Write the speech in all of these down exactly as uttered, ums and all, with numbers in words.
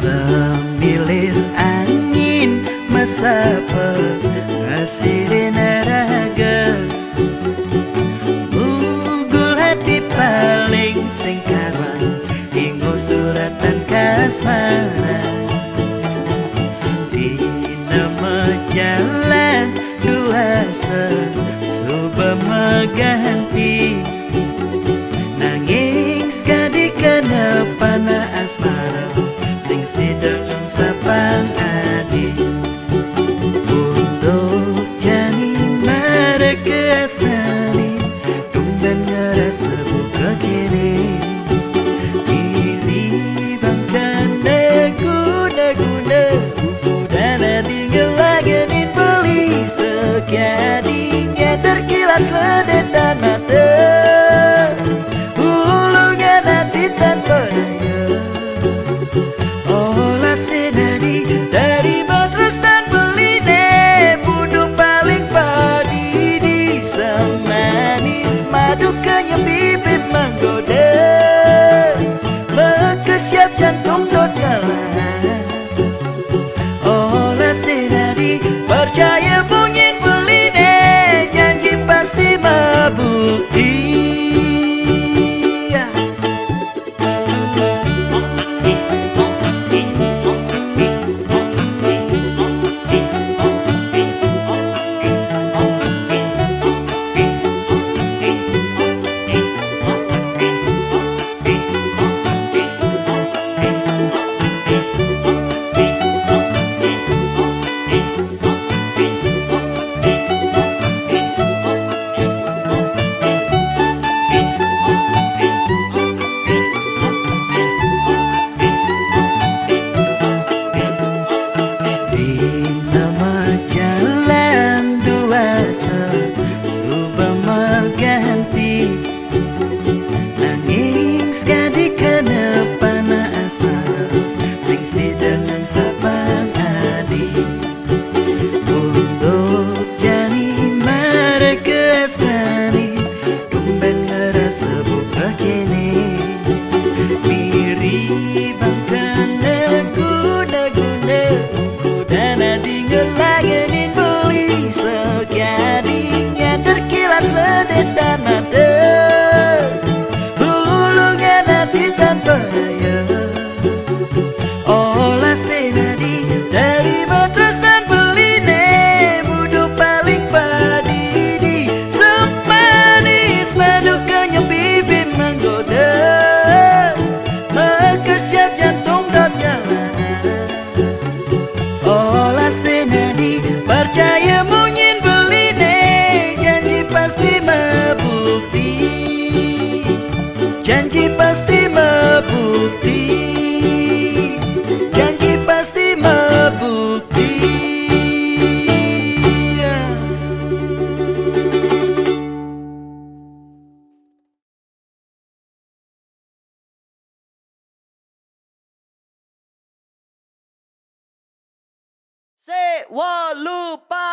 Samilir angin masapa, ngasih denaraga. Bugul hati paling sing karuan, inggo suratan kasmaran. Dina majalan duasa, suba maganti. Nanging sakadi kana panah asmara, sing sida nang sapang adi. Unduk jani maraka asani, tumben ngarasa buka kéné. Iri bangkana guna-guna, buku dana dingel langenin beli sakadi nyadar kilas ledetan mata. Ulungan ati tanpa daya. Olah sinadi dari matras tan beliné, budu paling padidi, samanis madu kenyem bibit manggoda. Maka siap jantung dot ngalah. Olah sinadi, percaya mungkin beliné, janji pasti mabukti. Dina majalan duasa, suba maganti. Nanging sakadi kana panah asmara, sing sida nang sapang adi. Unduk jani maraka asani, tumben ngarasa buka kéné. Mirib bangkana guna-guna, buku dana dingel langenin beli sakadi nyadar kilas ledetan mata. Ulungan ati tanpa daya. Olah sinadi dari matras tan beliné, budu paling padidi, samanis madu kenyem bibit manggoda. Maka siap jantung dot ngalah. Olah sinadi, percaya mungkin beliné, janji pasti mabukti. Janji pasti mabukti. Janji pasti mabukti. Sewa lupa.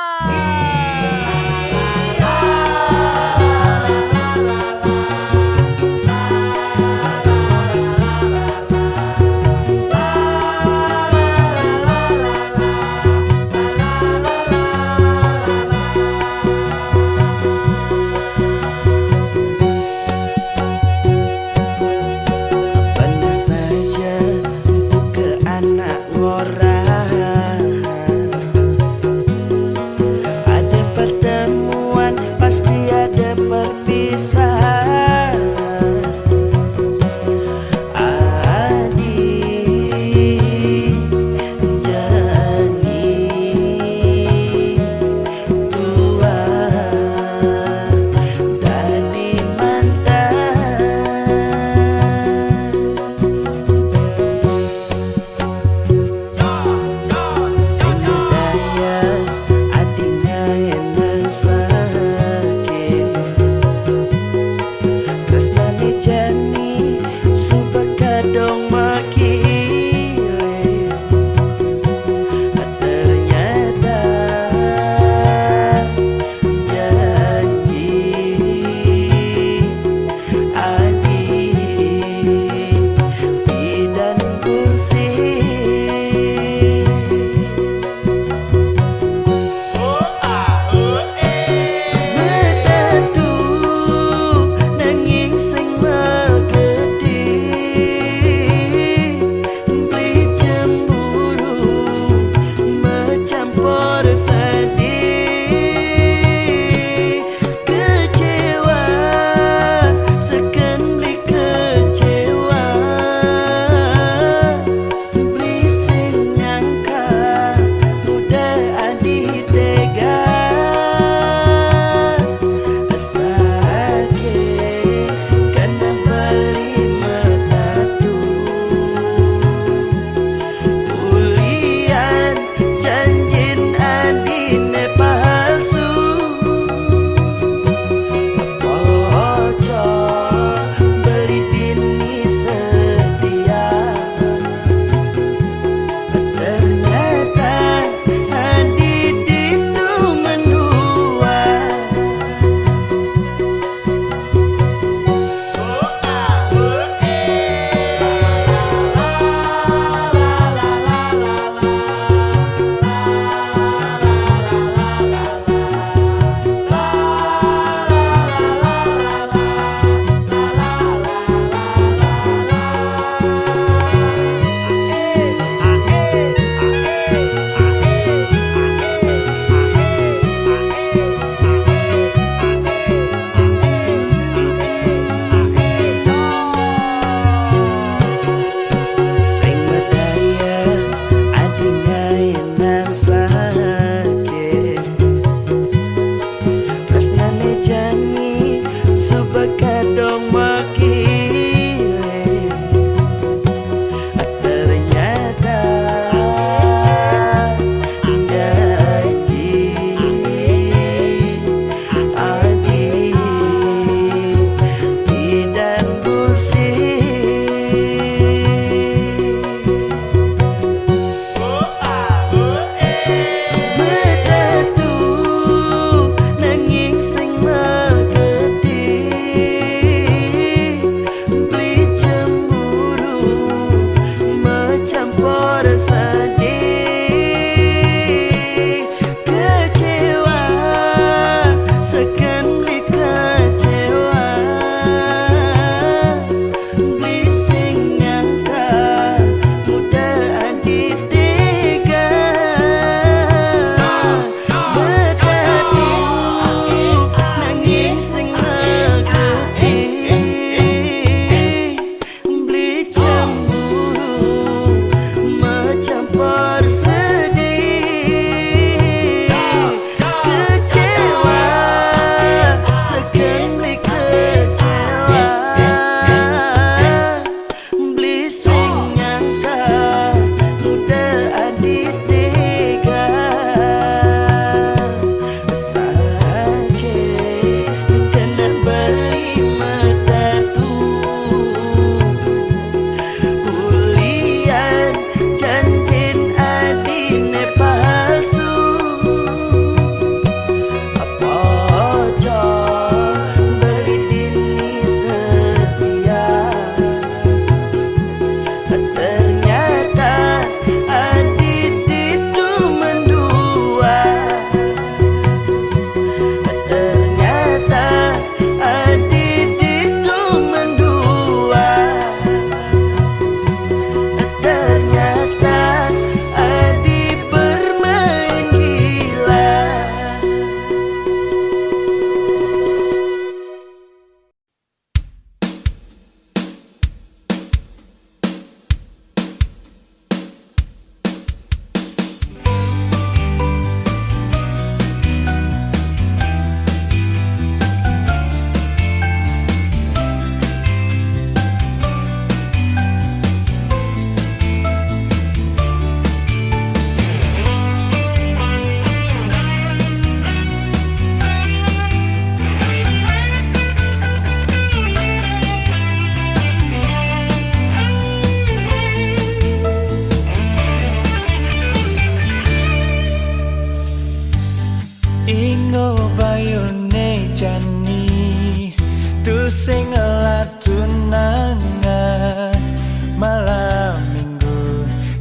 Banda saja buka anak ngora. Ada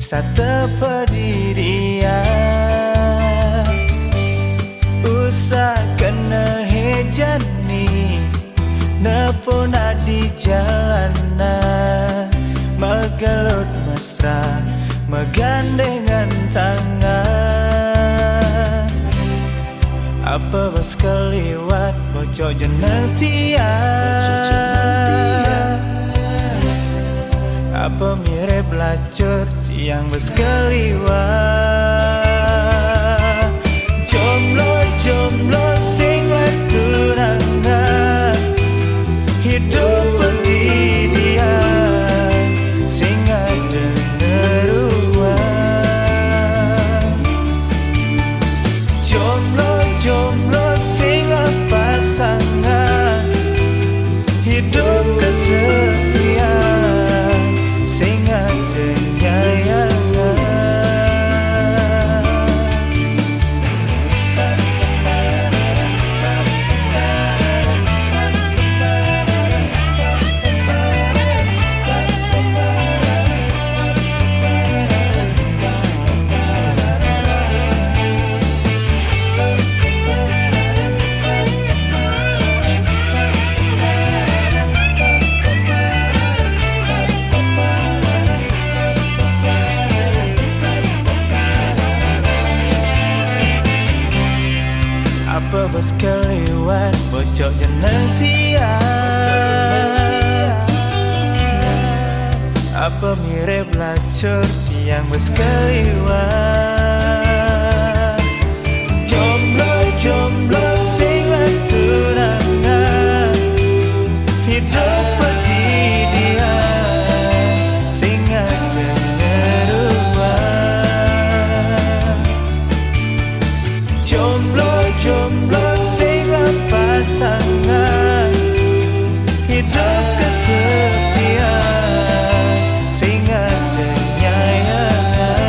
Sa tepedi dia, usaha kena hejani, nepona di jalana, megelut mesra, megandengan tangan. Apa bas keliwat bocok jeneng tia? Apa mirip lacur tiang bas keliwat? Jomblo-jomblo sing latunangan, hidup pendidian sing ada neruan. Jomblo-jomblo sing pasangan, hidup kesepian sing ada nyayangan. Apa bas keliwat bocok jeneng tia? Apa mirip lacur tiang bas keliwat? Jomblo-jomblo sing latunangan, hidup pendidian sing ada neruan. Jomblo-jomblo sing pasangan, hidup kesepian sing ada nyayangan.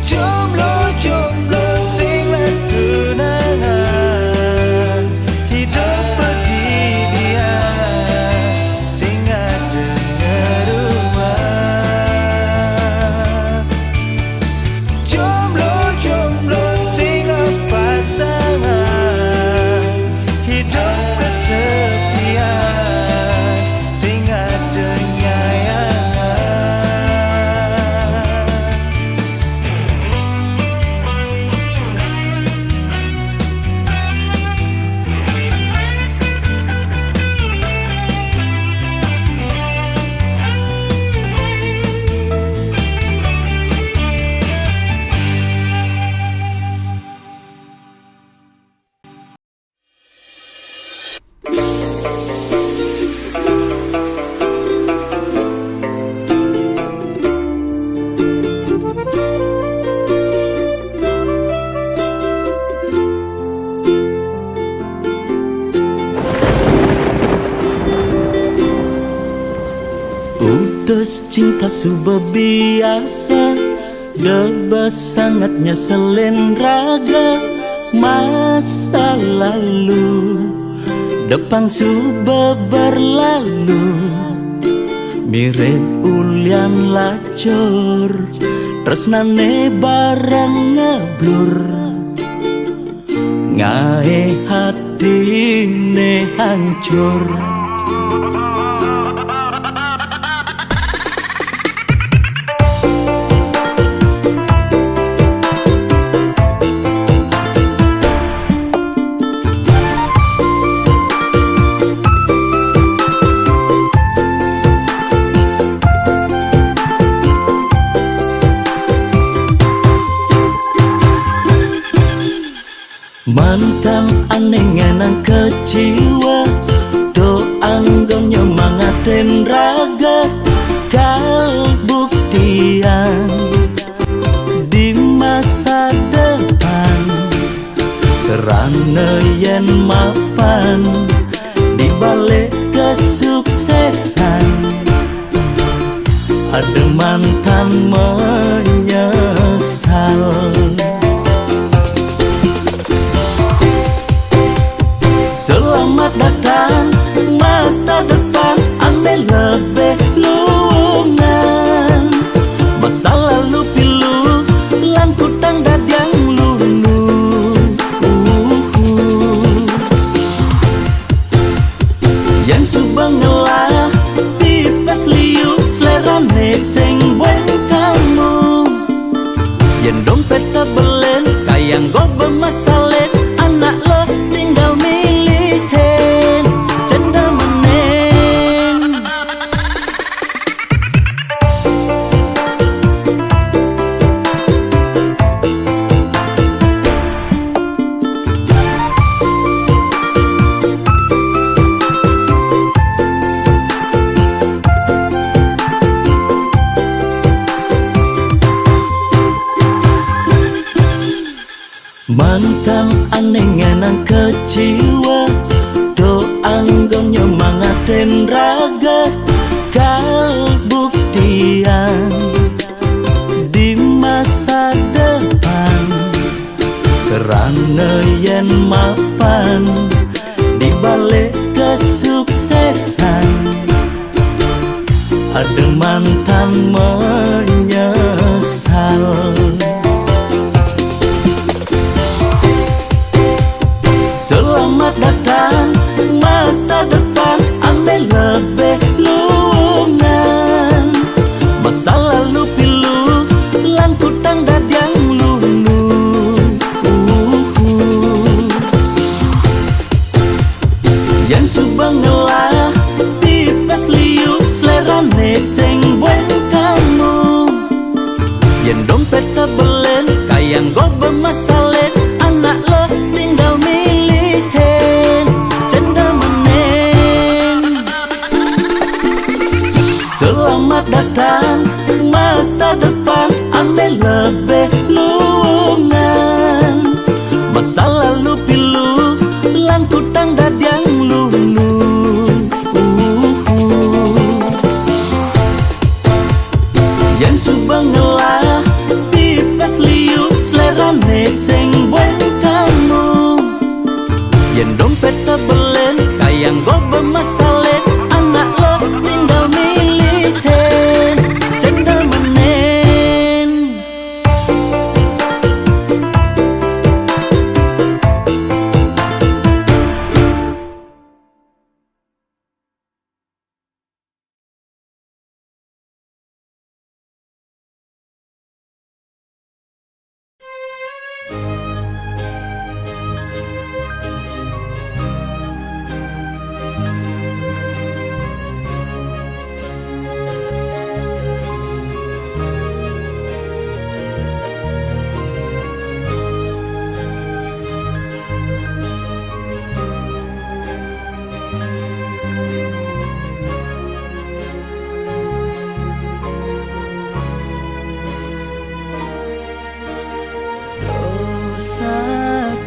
Jomblo-jomblo sing latunangan, hidup pendidian sing ada neruan. Jomblo-jomblo sing pasangan, hidup kesepian sing ada nyayangan. Utus cinta suba biasa, deba sangat nyeselin raga. Masa lalu depang suba berlalu, mirip ulian lacur, tresnane bareng ngeblur. Ngae hatine hancur. Mantan ane ngenang keciwa, do anggo nyemangatin raga, kal buktian di masa depan. Kerana yen mapan di balik kesuksesan, ada mantan menyesal. Selamat datang masa depan ane lebih luwung. Sing buen kamu, yen dompet tebelen, kayang go bemasalet, anak lo tinggal milihin, cendemenen. Mantan anengan nang keciwa, do anggon nyemangatin raga, kal buktian di masa depan. Kerana yen mapan di balik kesuksesan, ada mantan menyesal. Selamat datang masa depan, ame lebih luungan. Masa lalu pilu, lan kutang dadiang lulu. Uhu. Yang suba ngelah, pipes liu, selerane sing buen kamu. Yen dompet tebelen, kayang go bemasalet, anak lo tinggal milihin, cendemenen. Selamat datang masa depan, ame lebih luungan. Masa lalu pilu, lan kutang dadiang lulu. Uhu. Yang suba ngelah, pipes liu, selerane sing buen kamu. Yen dompet tebelen, kayang go bemasalet, anak lo tinggal milihin, cendemenen. Dosa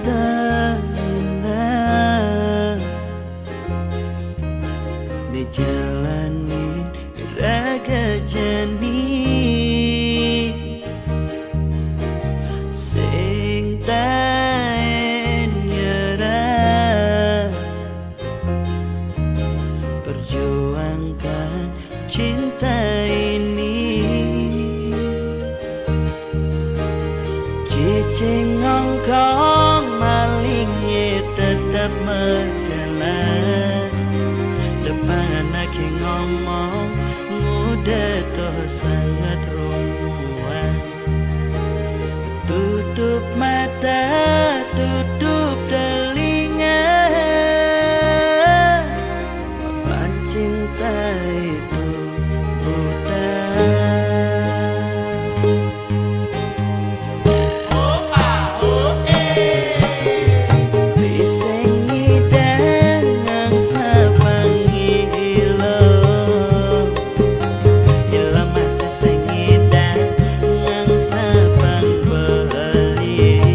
tak indah dijalanin raga jani, sing taen nyerah. Perjuangkan cinta ini. Cicing ngongkong, malingnya tetap berjalan. Depan anak ngomong, muda toh sangat ruang. Tutup mata, tutup telinga. Papan cinta itu buta. Piseng ngidang ngang sabang ngilo. Ila masa sengidang ngang sabang beli.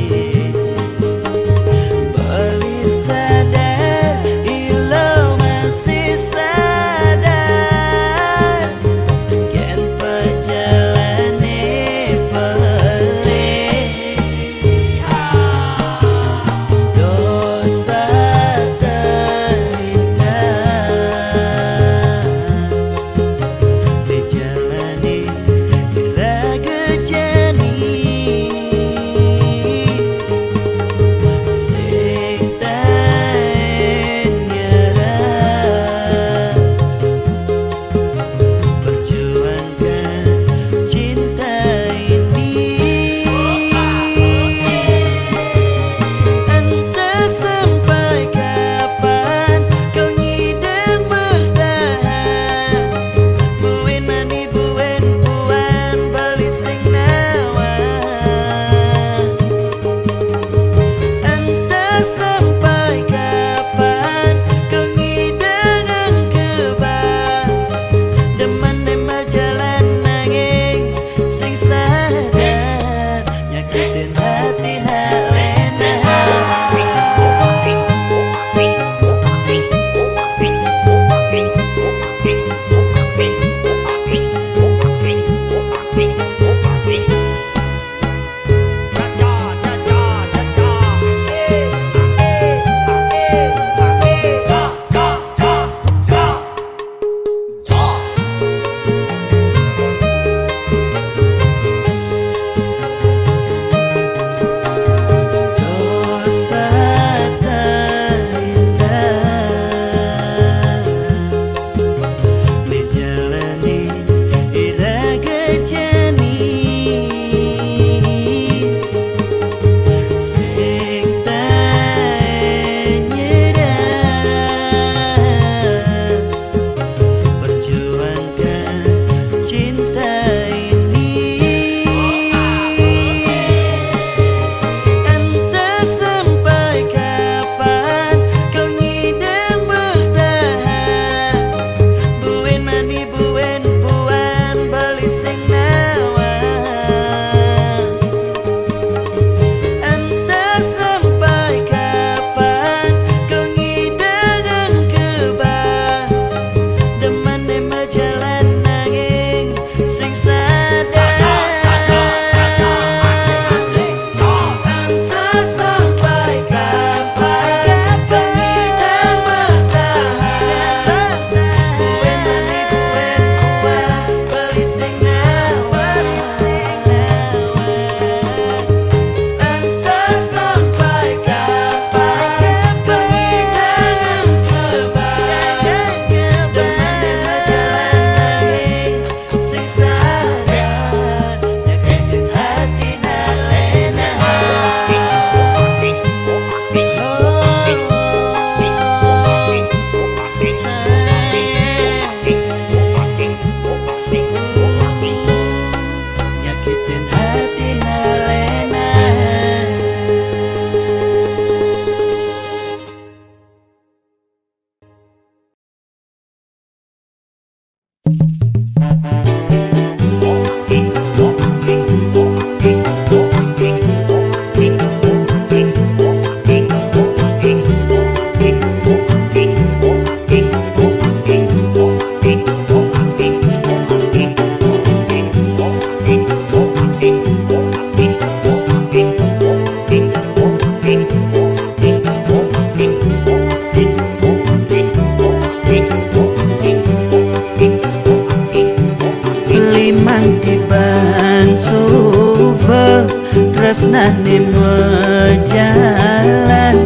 Tresnane majalan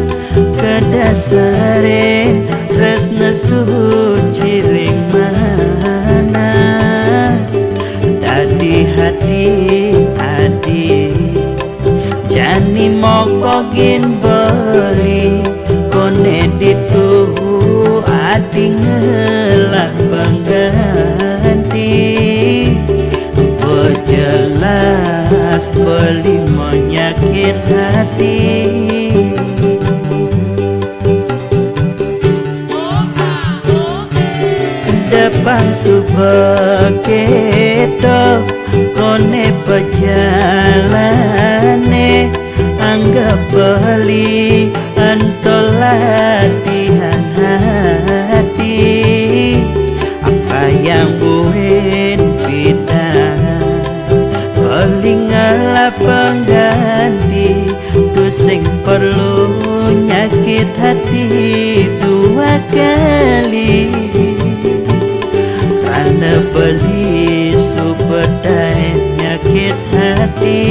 kadasaren tresna suci ring manah. Dadi hati adi jani mokpogin beli, kone ditu adi ngelah pengganti. Bejelas beli menyakit hati. Depang suba keto kone pejalane, anggap beli ento latihan hati. Apa yang buin pita, beli ngelah pengganti. Tusing perlu nyakit hati dua kali, karena beli subetai nyakit hati.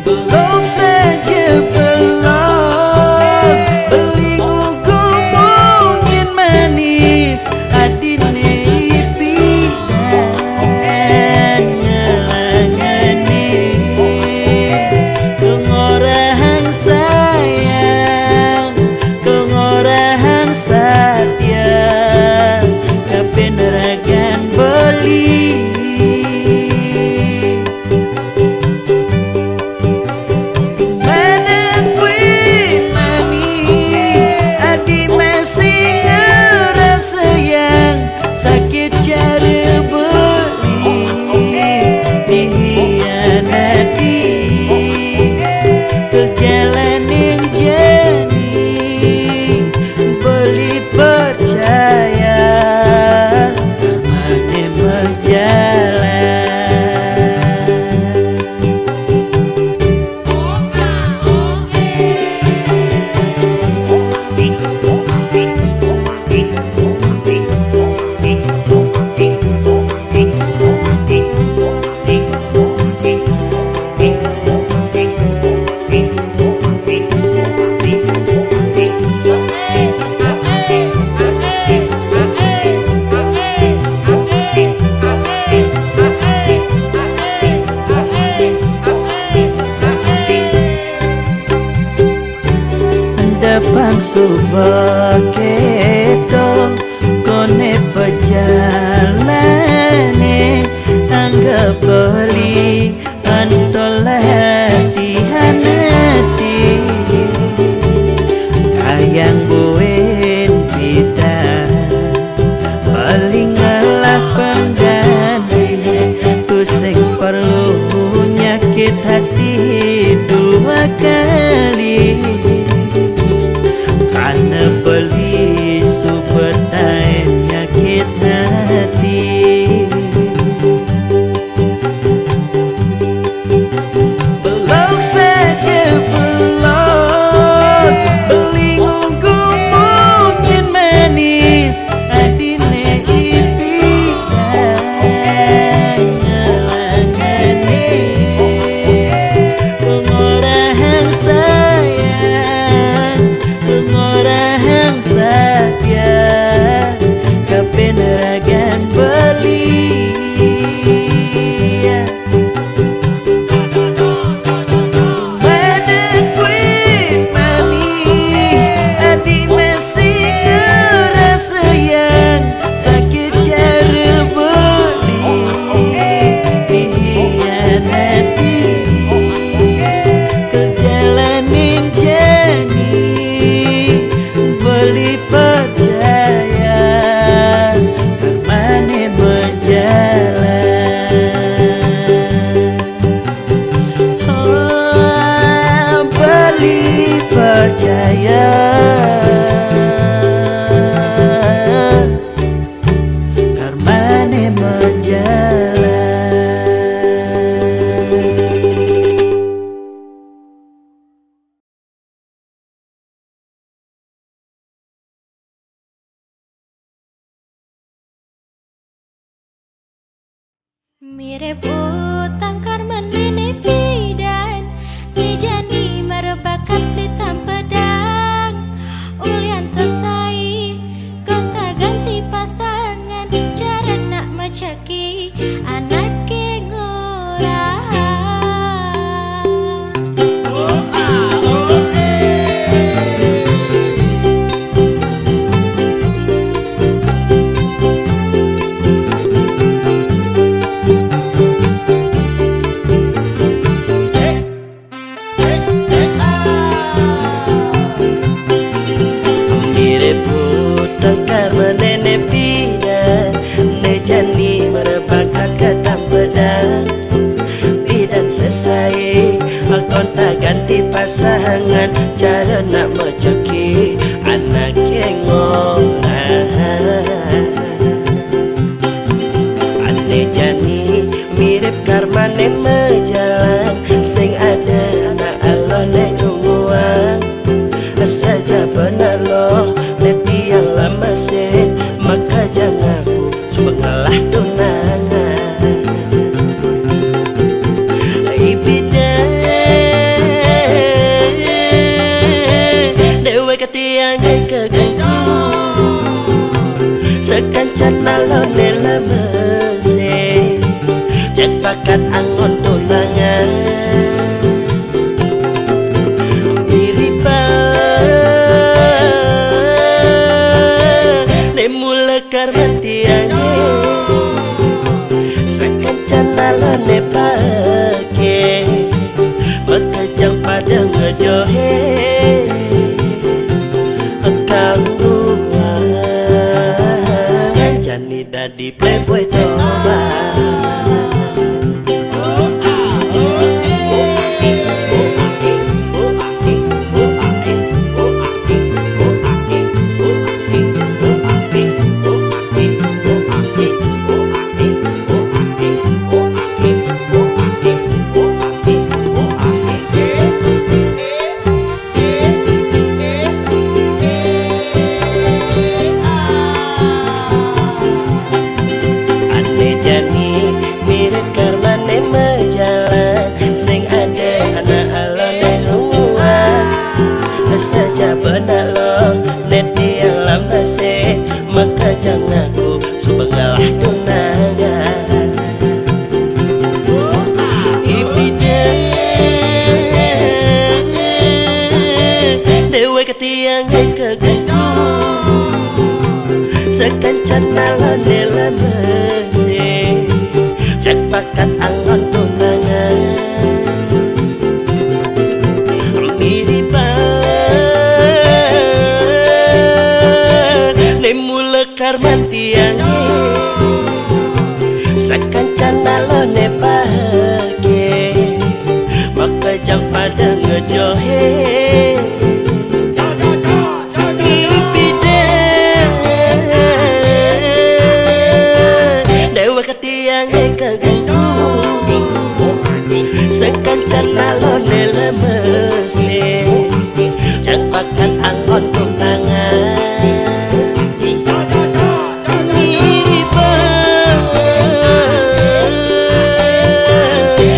Belog saja belog, beli ngugu mungin manis, adine ipidan ngelangane. Kengorahang sayang, kengorahang satya, kapen ragan beli. Manakui mani, adi masih ngerasa yang sakit cara beli dihianati. Terjalanin jani beli percaya, mane berjalan. Depang suba keto kone pejalane, anggap beli ento latihan ati. Kayang buin pita, beli ngelah pengganti. Tusing perlu nyakit hati dua kali, karena beli subetai nyakit hati. Mirip utang karman nene pidan, ni jani marebakat pelitan pedang. Ulian sesai, gonta ganti pasangan, cara nak mecaki anak ke ngora. Mirip utang karman nene pidan, ni jani marebakat katan pedang. Pidan sesai, gonta ganti pasangan, cara nak mecaki anak ke ngora. Ane jani mirip karman ne mejalan, sing ada anak aloh ne nungguang. Saja benak loh ne tiang lemesin, maka jangan aku suba ngelah tunangan. Ipi deh, dewek tiang ke genggu, sekancan aloh ne lemesin, cek pakat angon tunangan. Miriba ne mula karman tiang, sekancan aloh ne pake, maka jang pada ngejohe. Kangguan jani dadi playboy tobat. Ane jani mirip karman ne mejalan, sing ada anak aloh ne nungguang. Saja benak loh ne tiang lemesin, maka jangan aku suba ngelah tunangan. Ipi deh, dewek tiang ke genggu, sekancan aloh ne lemesin, cek pakat angon tunangan. Miriba ne mula karman tiang, sekancan aloh ne pake, maka jang pada ngejohe. Ipi deh, dewek tiang ke genggu, sekancan aloh ne lemesin, cek pakat angon tunangan. Iba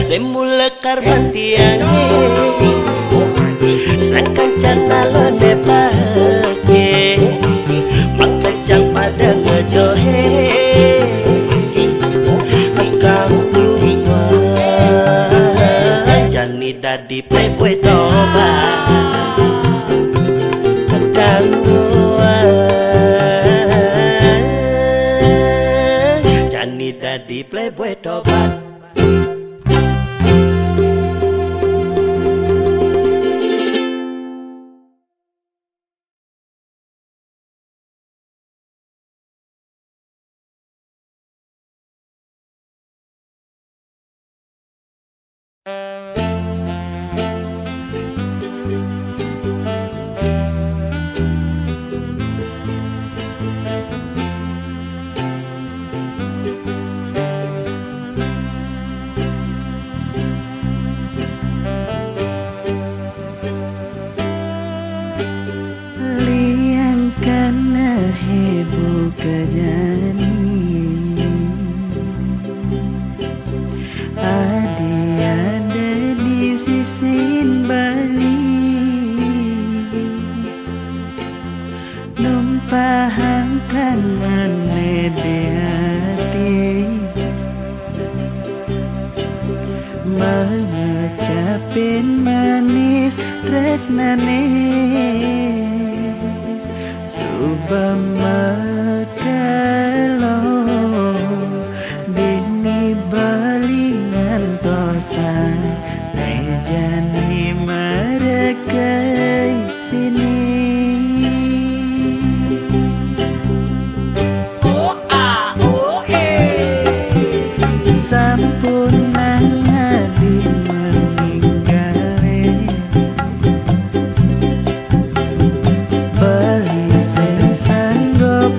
ne mula karman tiang, sekancan aloh ne pake, maka jang pada ngejohe. Kangguan jani dadi playboy tobat. Kangguan jani dadi playboy tobat. Liang kana heboh ka jani, Numpahang kang manédéati, mangecapin manis trésnané. Suba makélo dini bali ngantosan, téh jani marakai sini. Sampun nang adi maninggalé, beli sing sanggup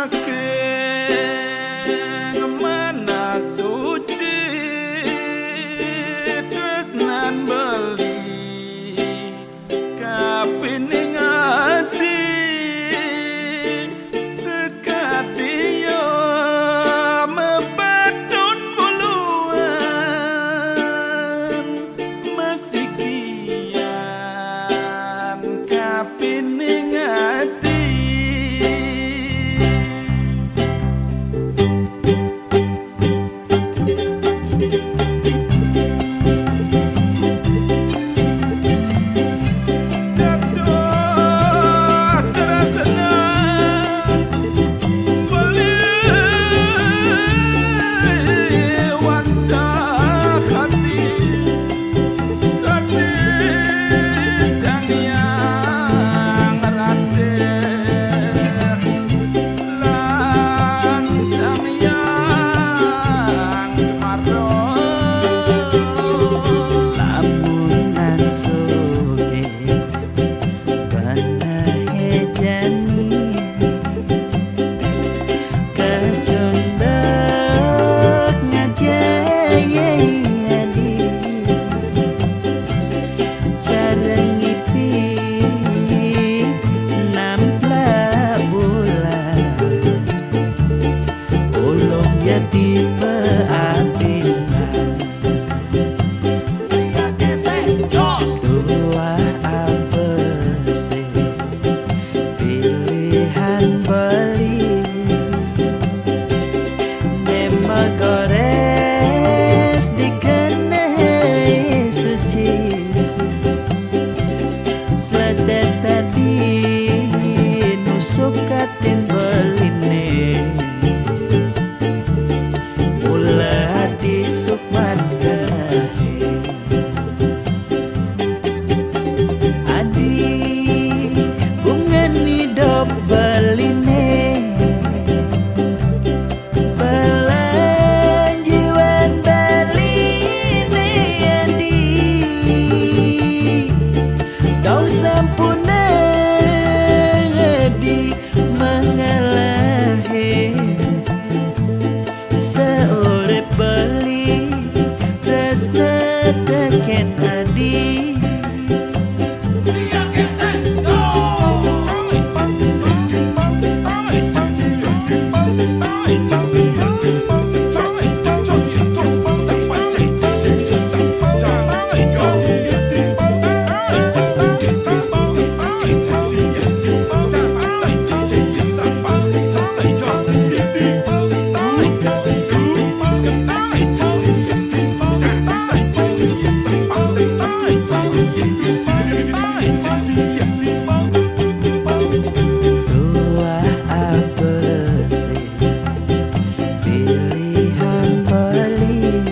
Saking manah suci tresnan beli, kapining ati sakadi ya mepatun buluan, masikian kapining ati. Lan Sang Hyang Sumarno. Lamun nang sugih benehe jani, kacunduk ngajai adi. Cara ngipi namplak bulan, ulung ya tipe atina. Tuah apa sih pilihan beli? Ne magores dikene suci. Seledet tadi nusuk katin beline. Mula adi sukman kalahe. Adi bungan idop beline. Belanjiwan beline adi. Dong sampuna adi mangalahe. Saurip beli tresna teken adi. Tuah apa sih pilihan beli?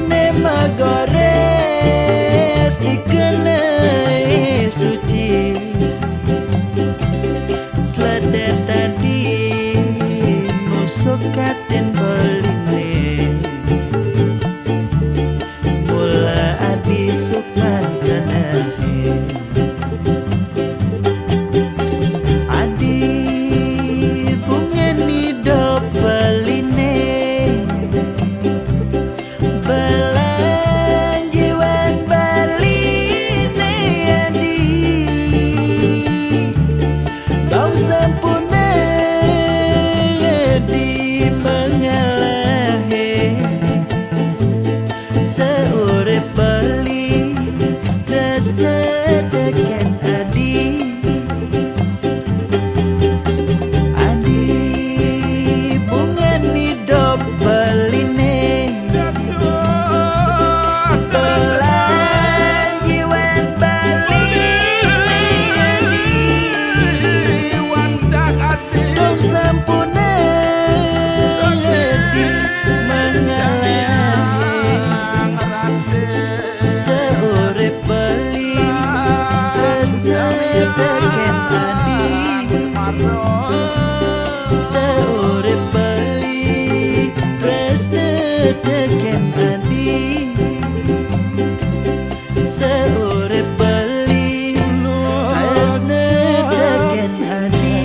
Ne magores dikene suci. Seledet tadi nusuk katin beline. Mula adi sukman kalahe. Adi bungan idop beline. Belanjiwan beline adi. Dong sampuna adi mangalahe. Saurip beli tresna teken adi. Adi bungan idop beline. Belanjiwan beline adi. Dong sampuna adi mangalahe. Saurip beli tresna teken adi. Saurip beli tresna teken adi. Saurip beli tresna teken adi.